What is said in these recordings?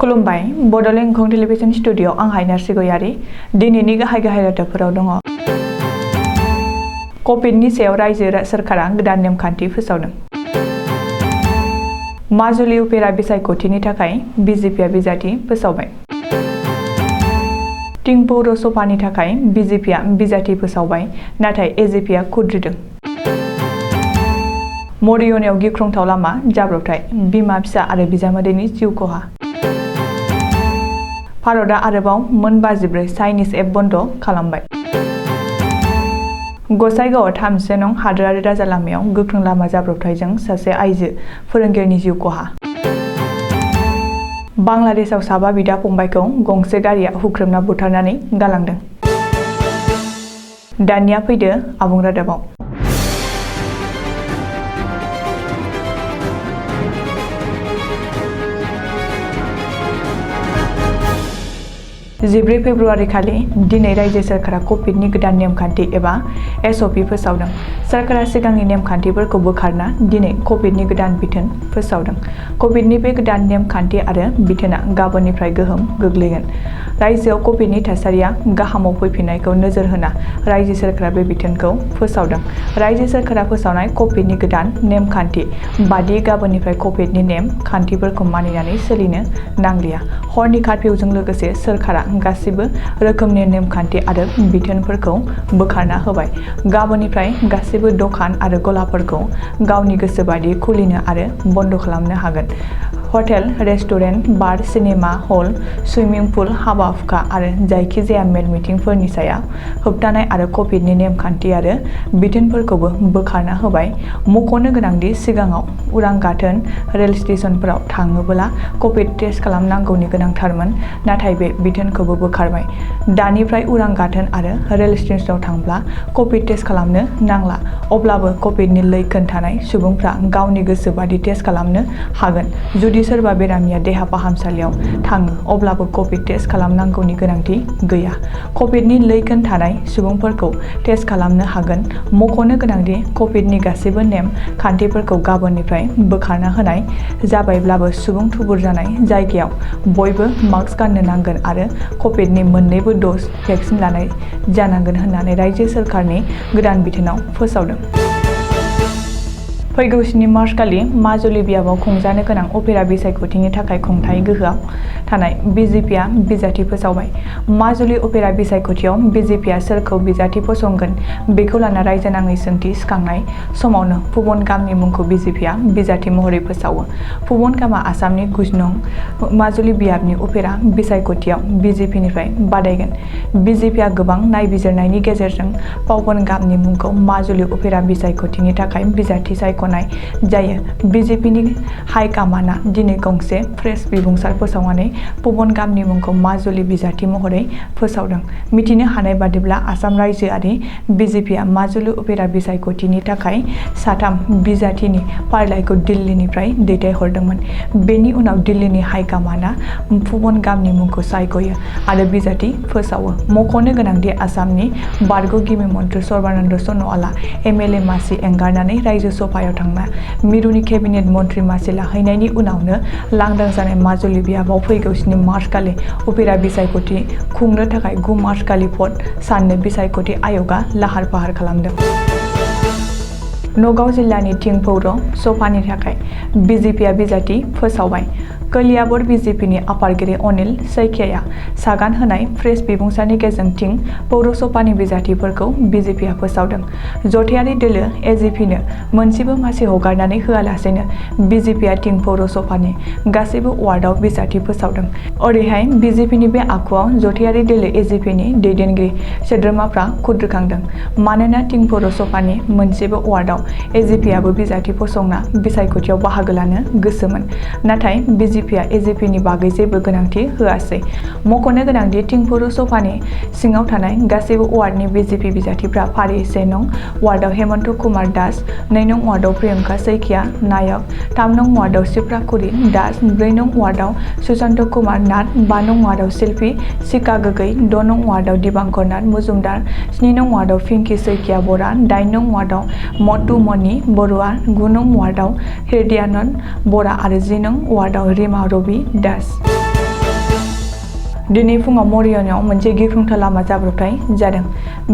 खुलुमबाय Bodoland एंखं television studio आं हायनार्सि गयारि दिनैनि गाहाय रादाबफोराव दङ। कभिडनि सायाव रायजो सोरखारा गोदान नेमखान्थि फोसावदों। माजुलि उपेरा बिसायख'थिनि थाखाय बिजेपिआ बिजाथि फोसावबाय। टिं पौरसभानि थाखाय बिजेपिआ बिजाथि फोसावबाय नाथाय एजेपिआ खुद्रिदों। मरियनायाव गिख्रंथाव लामा जाब्रबथाय बिमा फिसा आरो बिजामादैनि जिउ खहा। भारतआ आरोबाव मोन 54 चाइनिज एप बन्द खालामबाय। गसाइगावआव 3 नं हादोरारि राजा लामायाव गोख्रों लामा जाब्रबथायजों सासे आइजो फोरोंगिरिनि जिउ खहा। बांलादेशआव साबा बिदा फंबायखौ गंसे गारिया हुख्रेमना बुथारनानै गालांदों। दानिया फैदो आबुं रादाबाव। जिब्रै फेब्रुवारि खालि दिनै रायजो सोरखारा कभिडनि गोदान नेमखान्थि एबा एसअपि फोसावदों। सोरखारा सिगांनि नेमखान्थिफोरखौ बोखारना दिनै कभिडनि गोदान बिथोन फोसावदों। कभिडनि बे गोदान नेमखान्थि आरो बिथोना गाबोननिफ्राय गोहोम गोग्लैगोन। रायजोआव कभिडनि थासारिया गाहामाव फैफिननायखौ नोजोर होना रायजो सोरखारा बे बिथोनखौ फोसावदों। रायजो सोरखारा फोसावनाय कभिडनि गोदान नेमखान्थि बादियै गाबोननिफ्राय कभिडनि नेम खान्थिफोरखौ मानिनानै सोलिनो नांलिया। हरनि कारफिउजों लोगोसे सोरखारा गासिबो रोखोमनि नेमखान्थि आरो बिथोनफोरखौ बोखारना होबाय। गाबोननिफ्राय गासिबो दखान आरो गलाफोरखौ गावनि गोसो बायदि खुलिनो आरो बन्द खालामनो हागोन। हटेल, रेस्टुरेन्ट, बार, सिनेमा हल, सुइमिं पुल, हाबा-हुखा आरो जायखिजाया मेल मिटिंफोरनि सायाव होबथानाय आरो कभिडनि नेमखान्थि आरो बिथोनफोरखौबो बोखारना होबाय। मख'नो गोनांदि सिगाङाव उरां गाथोन रेल स्टेशनफोराव थाङोब्ला कभिड टेस्ट खालामनांगौनि गोनांथारमोन, नाथाय बे बिथोनखौबो बोखारबाय। दानिफ्राय उरां गाथोन आरो रेल स्टेशनाव थांब्ला कभिड टेस्ट खालामनो नांला। अब्लाबो कभिडनि लैखोन थानाय सुबुंफ्रा गावनि गोसो बादि टेस्ट खालामनो हागोन। जुदि सोरबा बेरामिया देहा फाहामसालियाव थाङो अब्लाबो कभिड टेस्ट खालामनांगौनि गोनांथि गैया। कभिडनि लैखोन थानाय सुबुंफोरखौ टेस्ट खालामनो हागोन। मख'नो गोनांदि कभिडनि गासैबो नेम खान्थिफोरखौ गाबोननिफ्राय बोखारना होनाय जाबायब्लाबो सुबुं थुबुर जानाय जायगायाव बयबो मास्क गाननो नांगोन आरो कभिडनि मोन्नैबो द'ज भेक्सिन लानाय जानांगोन होननानै रायजो सोरखारनि गोदान बिथोनाव फोसावदों। फैगौ 7 मार्च खालि माजुलि बियाबाव खुंजानो गोनां उपेरा बिसायख'थिनि थाखाय खुंथाय गोहोआव थानाय बिजेपिआ बिजाथि फोसावबाय। माजुलि उपेरा बिसायख'थियाव बिजेपिआ सोरखौ बिजाथि फसंगोन बेखौ लाना रायजोनाङै सोंथि सिखांनाय समावनो भुबनगामनि मुंखौ बिजेपिआ बिजाथि महरै फोसावो। भुबनगामआ आसामनि 9 नं माजुलि बियाबनि उपेरा बिसायख'थियाव बिजेपिनिफ्राय बादायगोन। बिजेपिआ गोबां नायबिजिरनायनि गेजेरजों भुबनगामनि मुंखौ माजुलि उपेरा बिसायख'थिनि थाखाय बिजाथि सायख'नाय जायो। बिजेपिनि हाइकामान्डआ दिनै गंसे प्रेस बिबुंसार फोसावनानै भुबनगामनि मुंखौ माजुलि बिजाथि महरै फोसावदों। मिथिनो हानाय बादिब्ला आसाम रायजोआरि बिजेपिआ माजुलि उपेरा बिसायख'थिनि थाखाय 3 बिजाथिनि फारिलाइखौ दिल्लीनिफ्राय दैथायहरदोंमोन। बेनि उनाव दिल्लीनि हाइकामान्डआ भुबनगामनि मुंखौ सायख'यो आरो बिजाथि फोसावो। मख'नो गोनांदि आसामनि बारग' गिबि मन्थ्रि सर्बानन्द सन'वालआ एमएलए मासि एंगारनानै रायजो सभायाव थांना मिरुनि केबिनेट मन्थ्रि मासि लाहैनायनि उनावनो लांदां जानाय माजुलि बियाबाव फैगौ 7 मार्च खालि उपेरा बिसायख'थि खुंनो थाखाय 9 मार्च खालि भट साननो बिसायख'थि आय'गआ लाहार फाहार खालामदों। नगाव जिल्लानि टिं पौरसभानि थाखाय बिजेपिआ बिजाथि फोसावबाय। कलियाबर बिजेपिनि आफादगिरि अनिल सैकियाया सागान होनाय प्रेस बिबुंसारनि गेजेरजों टिं पौरसभानि बिजाथिफोरखौ बिजेपिआ फोसावदों। जथायारि दोलो एजेपिनो मोनसेबो मासि हगारनानै होआलासेनो बिजेपिआ टिं पौरसभानि गासैबो वार्डआव बिजाथि फोसावदों। ओरैहाय बिजेपिनि बे आखुआव जथायारि दोलो एजेपिनि दैदेनगिरि सोद्रोमाफ्रा खुद्रिखांदों। मानोना टिं पौरसभानि मोनसेबो वार्डआव एजेपिआबो बिजाथि फसंना बिसायख'थियाव बाहागो लानो गोसोमोन, नाथाय बिजेपिआ एजेपिनि बागै जेबो गोनांथि होआसै। मख'नो गोनांदि टिं पौरसभानि सिङाव थानाय गासैबो वार्डनि बिजेपि बिजाथिफ्रा फारियै 1 नं वार्डआव हेमन्त कुमार दास, 2 नं वार्डआव प्रियंका सैकिया नायक, 3 नं वार्डआव शिप्राकुरि दास, 4 नं वार्डआव सुशान्त कुमार नाथ, 5 नं वार्डआव शिल्पी सिका गगৈ, 6 नं वार्डआव दिबांकर नाथ मजुमदार, 7 नं वार्डआव फिंकी सैकिया बरा, 8 नं वार्डआव मधुमणि बरुवा, 9 नं वार्डआव हृदयानन्द बरा आरो 10 नं वार्डआव रीमा रवि दास। दिनै फुङाव मरियनाव मोनसे गिख्रंथाव लामा जाब्रबथाय जादों।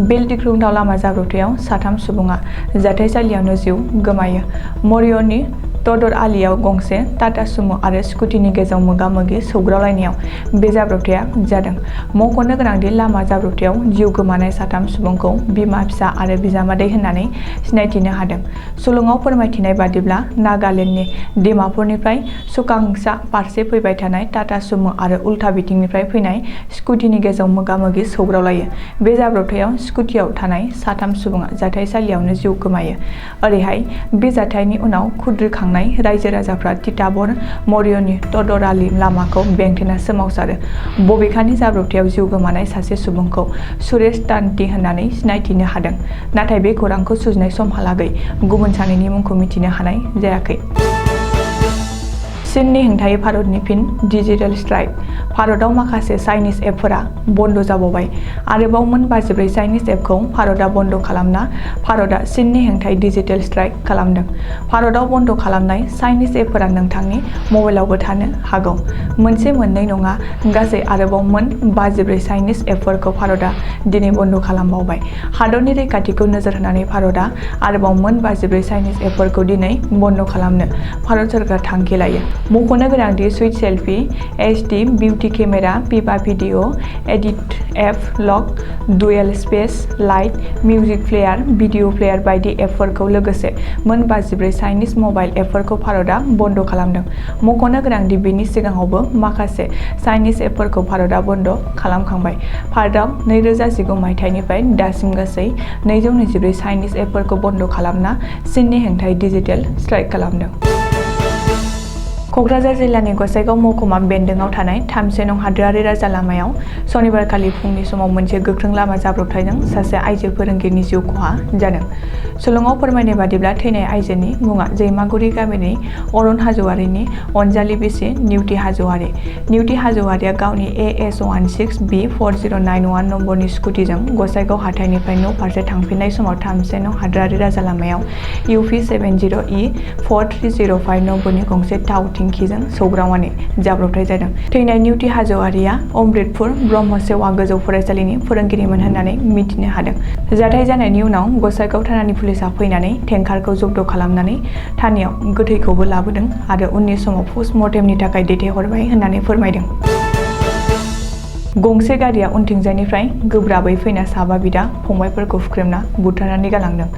बे गिख्रंथाव लामा जाब्रबथायाव 3 सुबुङा जाथायसालियावनो जिउ गोमायो। मरियनि तदर आलियाव गंसे टाटा सुमो आरो स्कुटिनि गेजेराव मोगा-मोगि सौग्रावलायनायाव बे जाब्रबथाया जादों। मख'नो गोनांदि लामा जाब्रबथायाव जिउ गोमानाय 3 सुबुंखौ बिमा-फिसा आरो बिजामादै होननानै सिनायथिनो हादों। सुलुङाव फोरमायथिनाय बादिब्ला नागालेन्डनि डिमापुरनिफ्राय सुकांसा फारसे फैबाय थानाय टाटा सुमो आरो उल्था बिथिंनिफ्राय फैनाय स्कुटिनि गेजेराव मोगा-मोगि सौग्रावलायो। बे जाब्रबथायाव स्कुटियाव थानाय 3 सुबुङा जाथायसालियावनो जिउ गोमायो। ओरैहाय बे जाथायनि उनाव खुद्रिखांनाय रायजो-राजाफ्रा तिताबर मरियनि तदरालि लामाखौ बेंथेना सोमावसारो। बबेखानि जाब्रबथायाव जिउ गोमानाय सासे सुबुंखौ सुरेश तान्ति होननानै सिनायथिनो हादों। नाथाय बे खौरांखौ सुजुनाय समहालागै गुबुन सानैनि मुंखौ मिथिनो हानाय जायाखै। चीननि हेंथायै भारतनि फिन डिजिटेल स्ट्राइक। भारतआव माखासे चाइनिज एपफोरा बन्द जाबावबाय। आरोबाव मोन 54 चाइनिज एपखौ भारतआ बन्द खालामना भारतआ चीननि हेंथायै डिजिटेल स्ट्राइक खालामदों। भारतआव बन्द खालामनाय चाइनिज एपफोरा नोंथांनि मबाइलावबो थानो हागौ। मोनसे मोननै नङा, गासै आरोबाव मोन 54 चाइनिज एपफोरखौ भारतआ दिनै बन्द खालामबावबाय। हादरनि रैखाथिखौ नोजोर होनानै भारतआ आरोबाव मोन 54 चाइनिज एपफोरखौ दिनै बन्द खालामनो भारत सोरखारा थांखि लायो। मख'नो गोनांदि sweet selfie, HD beauty camera, पिपा video edit app, lock, dual space, light, music player, video player बायदि एपफोरखौ लोगोसे मोन 54 चाइनिज मबाइल एपफोरखौ भारतआ बन्द खालामदों। मख'नो गोनांदि बेनि सिगाङावबो माखासे चाइनिज एपफोरखौ भारतआ बन्द खालामखांबाय। भारतआव 2019 मायथाइनिफ्राय दासिम गासै 224 चाइनिज एपफोरखौ बन्द खालामना चीननि हेंथायै डिजिटेल स्ट्राइक खालामदों। क'क्राझार जिल्लानि गसाइगाव महकुमा बेन्दोंआव थानाय 3 नं हादोरारि राजा लामायाव सनिबारखालि फुंनि समाव मोनसे गोख्रों लामा जाब्रबथायजों सासे आइजो फोरोंगिरिनि जिउ खहा जादों। सुलुङाव फोरमायनाय बादिब्ला थैनाय आइजोनि मुङा जैमागुरि गामिनि अरुण हाज'वारिनि अनजालि बिसि निउति हाज'वारि। निउति हाज'वारिया गावनि AS16B4091 नम्बरनि स्कुटिजों गसाइगाव हाथाइनिफ्राय न' फारसे थांफिननाय समाव 3 नं हादोरारि राजा लामायाव UP70E4305 नम्बरनि गंसे थाव थिंखिजों सौग्रावनानै जाब्रबथाय जादों। थैनाय निउति हाज'वारिया अमृतपुर ब्रह्म सेवा गोजौ फरायसालिनि फोरोंगिरिमोन होननानै मिथिनो हादों। जाथाय जानायनि उनाव गसाइगाव थानानि पुलिसा फैनानै टेंकारखौ जब्द खालामनानै थानायाव गोथैखौबो लाबोदों आरो उननि समाव पस्ट मर्टेमनि थाखाय दैथायहरबाय होननानै फोरमायदों। गंसे गारिया उनथिंजायनिफ्राय गोब्राबै फैना साबा बिदा-फंबायफोरखौ हुख्रेमना बुथारनानै गालांदों।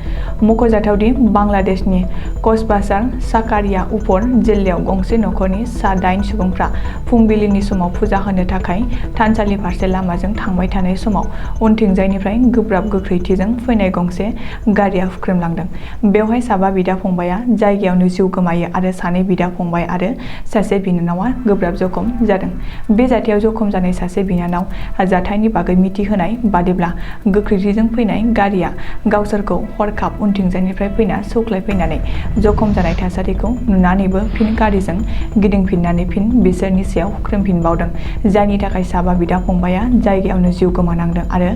मख'जाथावदि बांलादेशनि कचबाजार साकारिया उपर जिल्लायाव गंसे नखरनि सा 8 सुबुंफ्रा फुंबिलिनि समाव फुजा होनो थाखाय थानसालि फारसे लामाजों थांबाय थानाय समाव उनथिंजायनिफ्राय गोब्राब गोख्रैथिजों फैनाय गंसे गारिया हुख्रेमलांदों। बेवहाय साबा बिदा-फंबाया जायगायावनो जिउ गोमायो आरो 2 बिदा-फंबाय आरो सासे बिनानावा गोब्राब जखम जादों। बे जाथायाव जखम जानाय सासे बिनानाव जाथायनि बागै मिथिहोनाय बादिब्ला गोख्रैथिजों फैनाय गारिया गावसोरखौ हरखाब उनथिंजायनिफ्राय फैना सौख्लायफैनानै जखम जानाय थासारिखौ नुनानैबो फिन गारिजों गिदिंफिननानै फिन बिसोरनि सायाव हुख्रेमफिनबावदों। जायनि थाखाय साबा बिदा-फंबाया जायगायावनो जिउ गोमानांदों आरो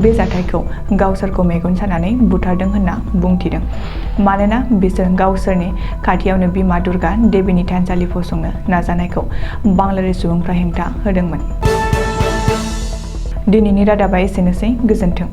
बे जाथायखौ गावसोरखौ मेगन सानानै बुथारदों होनना बुंथिदों। मानोना बिसोर गावसोरनि खाथियावनो बिमा दुर्गा देवीनि थानसालि फसंनो नाजानायखौ बांलादेश सुबुंफ्रा हेंथा होदोंमोन। दिनैनि रादाबा एसेनोसै। गोजोन्थों।